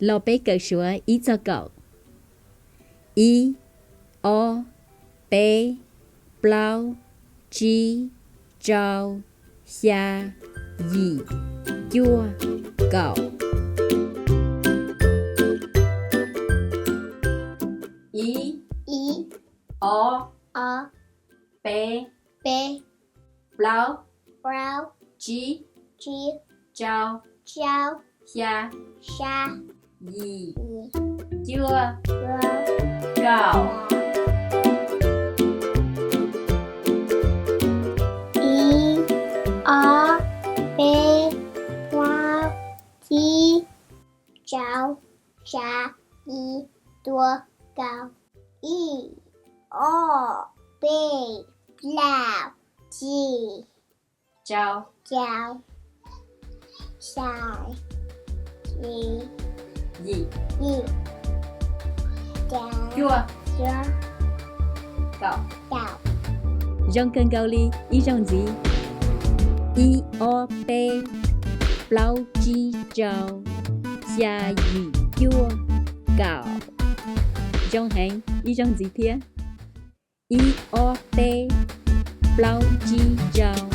Los peb kawm suav ib txog kaum. Ib, ob, peb, plaub, tsib, rau, xya, yim, cuaj, kaum. Ib, ib, ob, ob, peb, peb, plaub, plaub, tsib, tsib, rau, rau, xya, xya, yim, yim, cuaj, cuaj, kaum. Ib, ob, peb, plaub, tsib, rau, xya, yim, cuaj, kaum. Ib, ob, peb, plaub, tsib, rau, rau, xya, yim, yim, yim, rau, cuaj, cuaj, kaum, kaum. Zoo kawg nkaus li, ib zaug ntxiv. Ib, ob, peb, plaub, tsib, rau, xya, yim, cuaj, kaum. Zoo heev, ib zaug ntxiv thiab. Ib, ob, peb, plaub, tsib, rau,